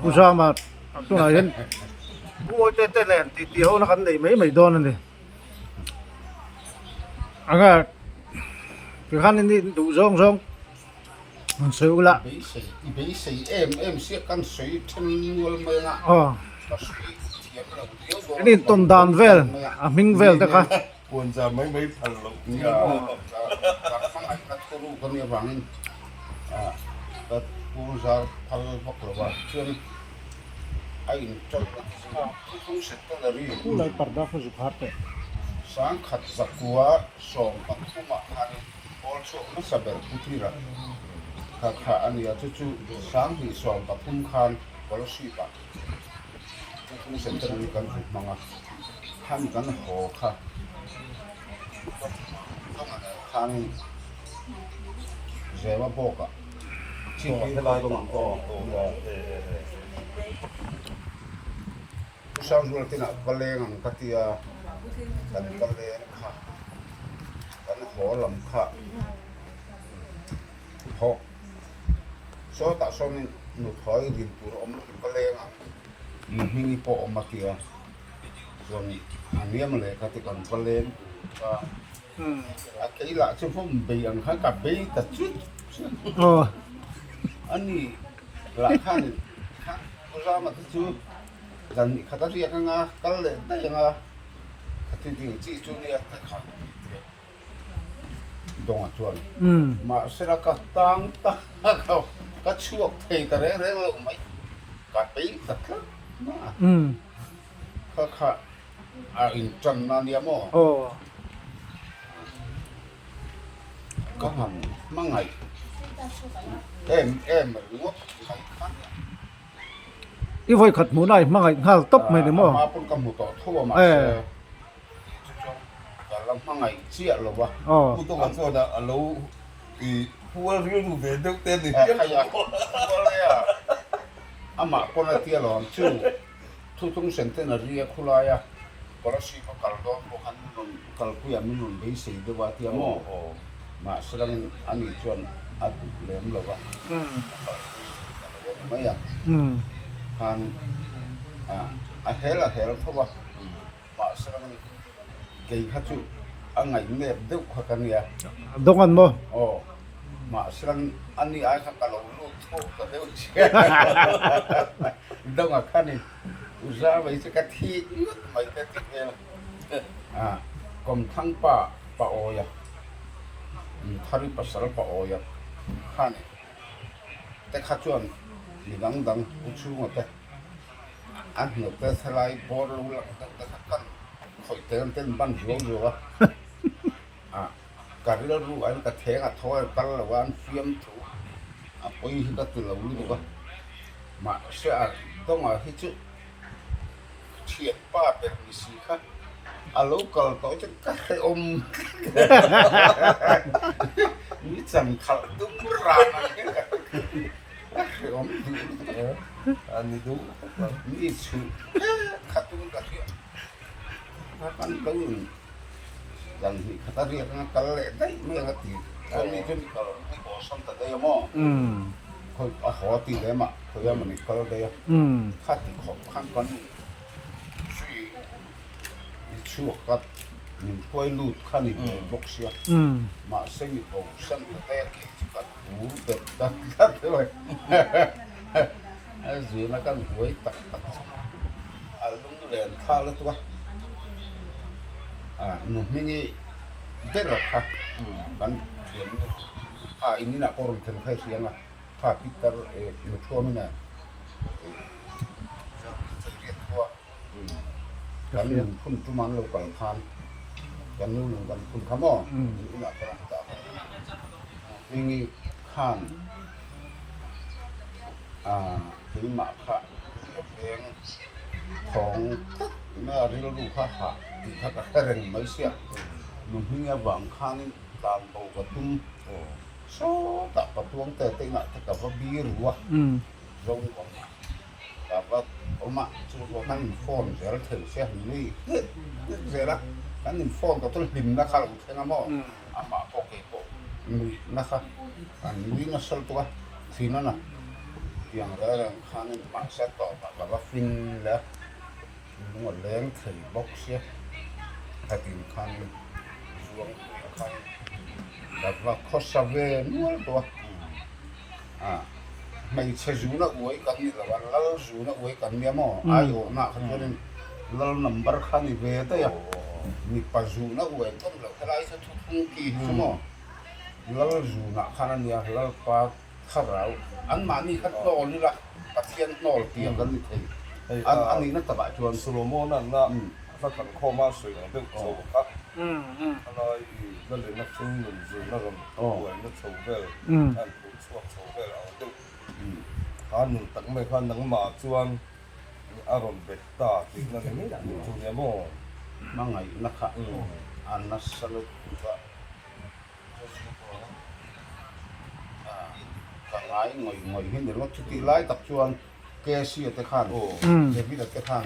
Pu Zama tunah hian Pu Mawite te nen titi ho na kan nei mai mai dawn a ni. Anga tikhan in duh zawng zawng an sawi ula. Beisei i beisei em em sia kan sawi then nual mai anga ka sawi thiam lo riau dawn In intawn dan vel a hming vel te kha. Puan zar mai mai phal loh nia ka hmangaihna thuruk a nih avangin ka pu zar phal vak lo a chuan a inṭawlhna chu thuthlung secondary Khulai parda khaw zu khar teh. Sangkhat zakua sawm pathumah khanin pawl chhuak hmasa ber Pu Thira kha kha a ni a, chu chu Sanghnih 13 khan Scholarship-ah Thuthlung Centenary kan zu hmang a, khami kan haw kha khan Zema bawkah Pu Sangzuala tinah va leng ang ka tia, kan va leng kha, kan haw lam kha haw sawtah sawnin nuthawi rin tur a awm loh in va leng ang, nu hmingi pawh a awm a tia, chuan a niam leh ka ti kan va leng tur kha. A kei lah chu hmawm bei ang khan ka bei ta chut chut a ni lah khan kha Pu Zama te chu zan hnih khat a riak anga kal leh daih anga khati ding chi chu nia ta kha Dawnga chuan mahsela ka tang ta ka chhuak thei ta reng reng lo mai ka bei ta tlat na kha kha A inṭanna nia maw? Aw. Ka han hmangaih em em ringawt mai kha nia. I vawi khat hmuhna i hmangaih nghal tawp mai ni maw? A hma pawn ka hmu tawh tho a mahse chu chuan ka la hmangaih chiah lo a. Aw. Pu Dawngah chuan a lo i hual rilru ve deuh te a ni hial. Khaia hual e a, amah pawn a tia lo ang chu. Thuthlung Centenary a khulai a, Kolasib a kal dawn pawh khan min rawn kalpui a, min rawn beisei deuh a tia maw? Mahse langin ani chuan a duh lem lo va, a kalpui ta lo a ni mai a. Khan a hel a hel tho a, mahse langin kei kha chu a ngaihnep deuh kha ka nia. Dawng an maw? Aw. Mahselang ani ai kha ka lo lut thawk ta deuh chiah. Dawngah khanin u Zava hi chu ka thik ngawt mai te ti hmel a. Kawmthlang pa pa awia, Thari pasal pa awia khanin te kha chuan mi dang dang u chhunga te a hnute thalai bawr lo lang deuh te kha kan khawih tel ten ban zuau zuau a. A, ka rilru an ka theng a tho a kal lo a, an fiam thu a pawi hi ka ti lo lutuk a, mahse a dawngah hi chu thianpa ber ni si kha a lo kal tawh chu ka hrehawm mi chan khalh dum ran ang hian ka hrehawm duh lutuk a ni duh mi chhuh khatum ka hria kan lo in. Zan hnih khat a riak anga kal leh daih mai anga ti a mi chu ni kal ni awlsam ta daih a maw? Khawi a haw ti lem ah khawi a mawni kal daih a kha ti khawp khan kan zui ni chhuak a min hruai lut kha ni ve bawk sia mahse mi bosan ta daih a kei chu ka tur bet dat dat deuh a a zirna kan huai tak tak chu a lung len thla lutuk a. Nu hmingi ber kha kan thiam nu kha in inah pawh rawn thlen kha i hria ang a, kha Peter nu thuamin a riat khua kan lung phun tum an lo kal khan kan nu lung kan phun kha maw in inah pawh rawn dah kha nu hmingi khan keimah kha veng thawng tlat mai a rilru kha hah tih kha ka hre reng mai sia nu hming avang khanin tlan bo ka tum sawtah ka tuang te te inah te ka va bi ru a zawng awm ka va awm a chu pawh khan in phone zel thei sia nui hnek hnek zel a kan in phone tawh chu hlimna kha a lo thleng a maw amah pawh keipawh nuihna kha an nui nasa lutuk a thin a na. Tiang reng reng khanin mahse tawpah ka va fin leh a, lung a leng thei bawk sia. Khatin khanin Zuangpuiah khan ka va khawsa ve nual tawh a. Hmeichhe zuna uai kan ni lo a, lal zuna uai kan nia maw? Aiawhnaah kha chuanin lal number kha ni ve daih a, mipa zuna uai an awm loh helai chu thuthlung ki hi chu maw? Lal zunah khan a nia, Lalpa thlarau anmahni kha hnawl ila Pathian hnawl tiang kan ni thei a nihna takah chuan. Solomon-a na hla thlan khawma sawi ang deuh chho kha a lai i lalina hring nun zuna rawn buaina chho vel a an phuh chhuak chho vel ang deuh kha nun tak mai kha nangmah chuan a rawn bet ta tihna ni mai chu nia maw? Hmangaihna kha a nasa lutuk a. Ka ngai ngawih ngawih hi ni ringawt. Chutih lai tak chuan Casey-a te khan, David-a te khan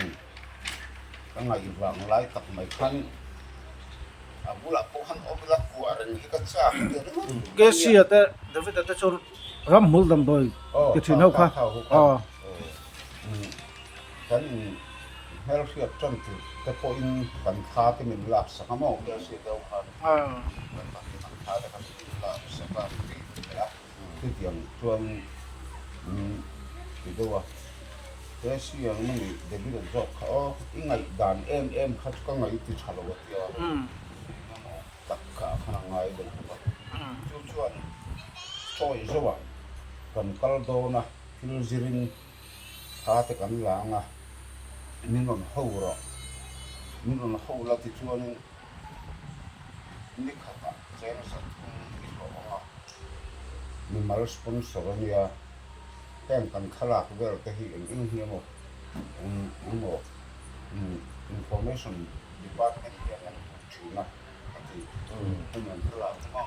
ka ngaih vang lai tak mai khan a bulah pawh khan awm ila kuah reng hi ka chak ti ringawt. Casey-a te David-a te chu ramhmul damdawi ti thin ho kha. Kan in hmelhriat tan tur te pawhin kan thla te min lak sak a maw? Kelsey deuh khan kan thla te kha min lak sak a tih leh a, chutiang chuan min ti deuh a. Kelsey ang a nih David a zawk kha aw, i ngaihdan em em kha chu ka ngaih ti tha lo a tia, engemaw tak kha a khan a ngai deuh bawk a. Chu chuan chawi zauh ah kan kal dawn a, thil zirin Tha te kan la ang a, min rawn ho rawh, min rawn ho la tichuanin ni khatah cheng 300 i hlawh ang a, mimal sponsor a nia, heng kan thlalak vel te hi eng eng hi emaw eng emaw information department hian an duh thin a a ti, hemi an thlalak hma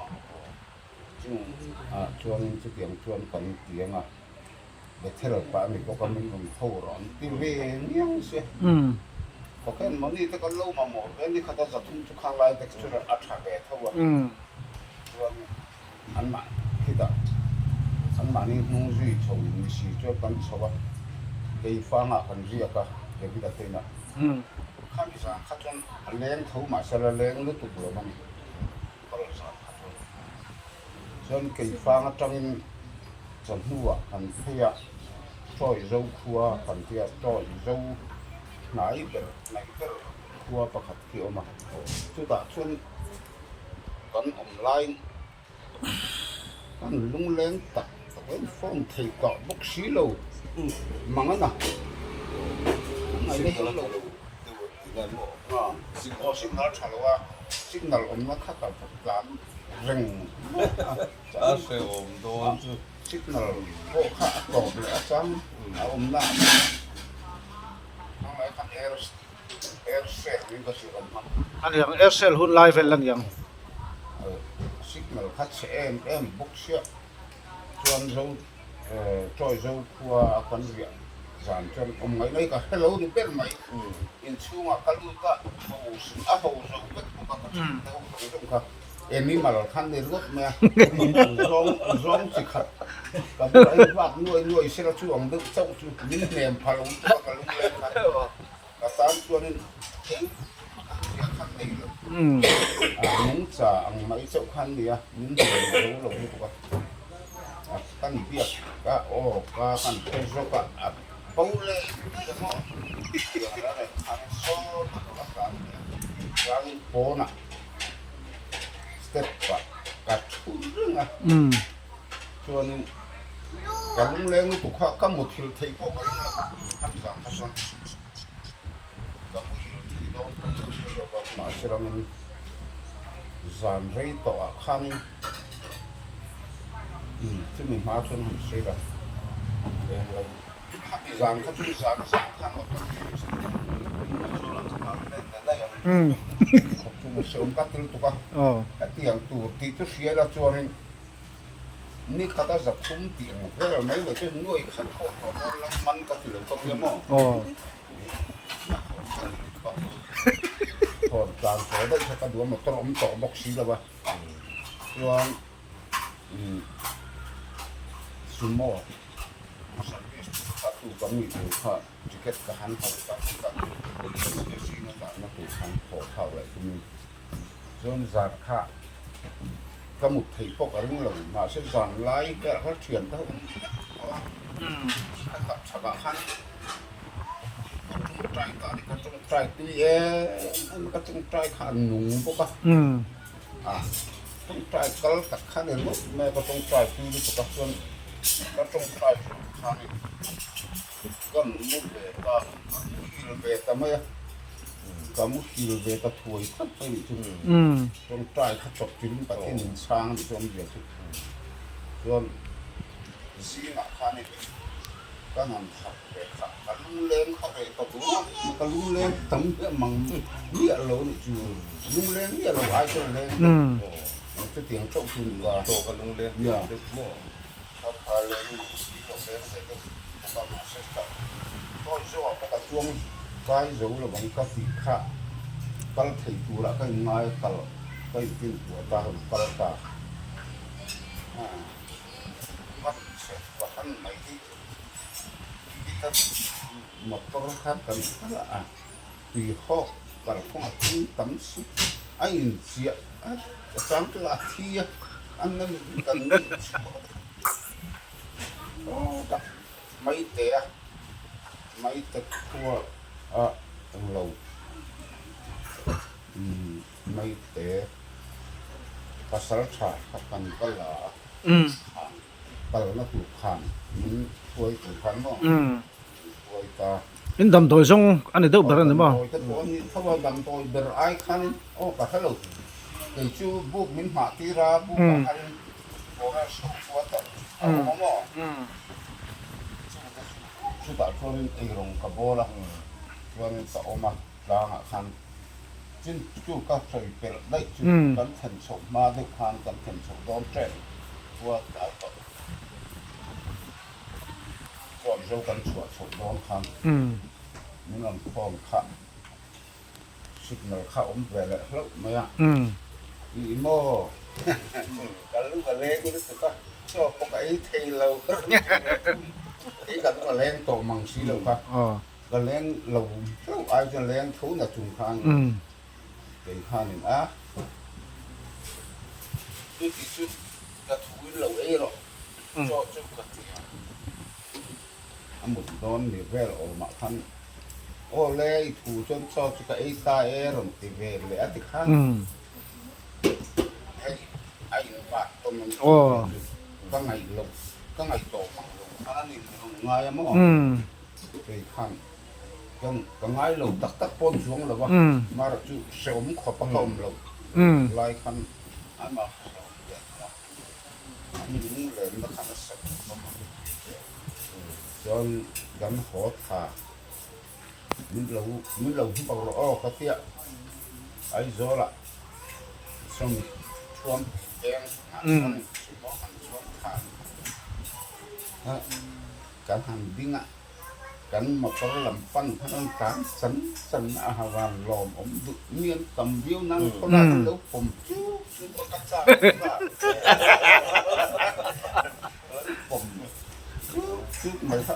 chung ah chuanin chutiang chuan kan ti ang a. Bethel pah a ni bawk a, min rawn ho rawh an ti ve miau se. Pocket money te kan lo mamawh ve, ni khat a 300 chu khang lai te chu a tha ve tho a. Chuan anmah khitah anmahni hnung zui chho in ni si chuan kan chho a, keifangah kan riak a, David-a te inah. Khami zan kha chuan a leng tho mahse la leng lutuk lo a ni. Kal zan kha chuan. Chuan keifang atangin chawhnuah kan phei a, Tawi Zo khua kan tia, Tawi Zo hnai ber hnaih ber khua pakhat khi a awm a, chutah chuan kan awm laiin kan lungleng tak tak in phone thei tawh bawk si lo mang a na, an ngaihna hi awm lo. Aw signal tha lo a, signal awmna kha ka tlan reng a hrehawm dawn chu. Signal pawh kha a tawp leh a chang a awmna ah khan hmangaih khan air aircel in ka hrilh awm hman. A niang aircel hun lai vel a niang. Signal kha chhe em em bawk sia chuan zo Chawi zo khua a kan riah zan chuan awm ngaih mai ka hre lo ni ber mai. Inchhungah ka lut a, ho a ho zo vek bawk a, ka thian te ho zawng zawng kha animal khan ni ringawt mai a, zawng zawng chi khat ka bulah hi vak nuai nuai sela chu ang deuh chauh chu min hnem pha lo lutuk a ka lungleng kha ka tan chuanin eng riah khan nei lo. A nungcha ang mai chauh khan nia min hnem zo lo lutuk a, kan biak ka aw ka kan hre zawk a a bo leh daih a maw tiang reng reng khan sawn a lo tlan leh a chuanin pawnah step ah ka thu reng a chuanin ka lungleng lutuk kha ka muthilh theih pawh ka ring lo a zang kha chuan ka muhil thei dawn pawh ka hre lo va mahse rangin zan rei tawh ah khanin chumi hma chuan han sawi la eng lo khami zan kha chu zan zan khan auto chu ka til tuk a hetiang tur tih chu hria ila chuanin ni khat a 300 tih ang vel mai mai chu nuai khat pawh tawh dawn la man ka ti lo ka tia maw thawn tlan tawh daih kha ka duh a motor awm tawh bawk si lo a chuan sumo. ka mi tur kha ticket ka han hauh tak tak station a dahna tur khan thaw thau leh tumin chuan zan kha ka mut theih pawh ka ring lo mahse zan lai ber kha thian te ho an vek tawh a ka kap chhakah khan ka tawngtai ta a ni ka tawngtai tui em em a ka tawngtai kha a nung bawk a a tawngtai kal tak kha ni ringawt mai a ka tawngtai tui lutuk a chuan ka tawngtai zawh khanin ka mu ve ta ka muhil ve ta mai a ka muhil ve ta thuai khat mai nih chu tawngtai kha chawp chirin Pathian in chhang a nih chu awmzia chu chuan zingah khanin ka ngan thak ve kha ka lungleng kha ve ta duh a ka lungleng tam miah mang miah lo nih chu lungleng miah lo ai chuan leng deuh chutiang chauh chu ni a chaw ka lungleng nia deuh maw kha kha leng si lo leng ve deuh bawk a mahse ka tawi zawh ah pawh ka chuang kai zo lo ang ka tih kha kal thei turah ka inngai kal ka intintuah ta rawn kal ta a. Vat che pahan mai hi i motor kha kan kal a, tui hawk kalphung a thing tam si a inchiah a chang chu a thi a, a nem kan nem chhuah a mai te a, mai te khua a englo mai te pasal tha kha kan kal a. Kalna tur khan min hruai tur khan maw min hruai ta. In damdawi zawng a ni deuh ber a ni maw? Damdawi te pawh a ni tho a, damdawi ber ai khanin aw ka hre lo. Kei chu buk min hmah tir a, buk ah khan boral show chu a tawrh a awm a maw? Chungte chu chutah chuanin eirawng ka bawl a, chuanin ka awm a tlangah khan. Chin chu ka sawi pelh daih chu kan thlen chhoh hma deuh khan kan thlen chhoh dawn ṭep khua tlai tawh chuan zo kan chhuah chhoh dawn khan min rawn phone kha signal kha awm ve leh hlauh mai a ih maw ka lu ka leng lutuk a chaw pawh ka ei thei lo kei ka lu ka leng tawh mang si lo kha. Ka leng lo hlauh ai chuan leng tho na chung khan kei khanin a chuti chu ka thu in lo ei rawh chaw chu ka ti a, a mut dawn ni vel awmah khan aw le i thu chuan chaw chu ka ei ta e rawn ti ve leh a ti khan hei a inbat tawn a ni ka ngaih loh ka ngaih tawh mang lo khan a ni rawn ngai a maw. Kei khan ka ngai lo tak tak pawn chuang lo a, mara chu hrehawm khawp a ka awm lo lai khan amah hrehawm ve thung a, a minung lenna khan a sak bawk a, chuan kan haw tha min lo min lo hmu bawk rawh aw ka tia Aizawlah sawmi thuam peng ah chuan sumo han chuang tha a. Kan han ding a, kan motor lam pan khan an tlan chan chan a, a van lawm awm duh mi an tam viau nan khawlai an lo pawm chu chu pawh ka chak a, an pawm chu chu mai kha.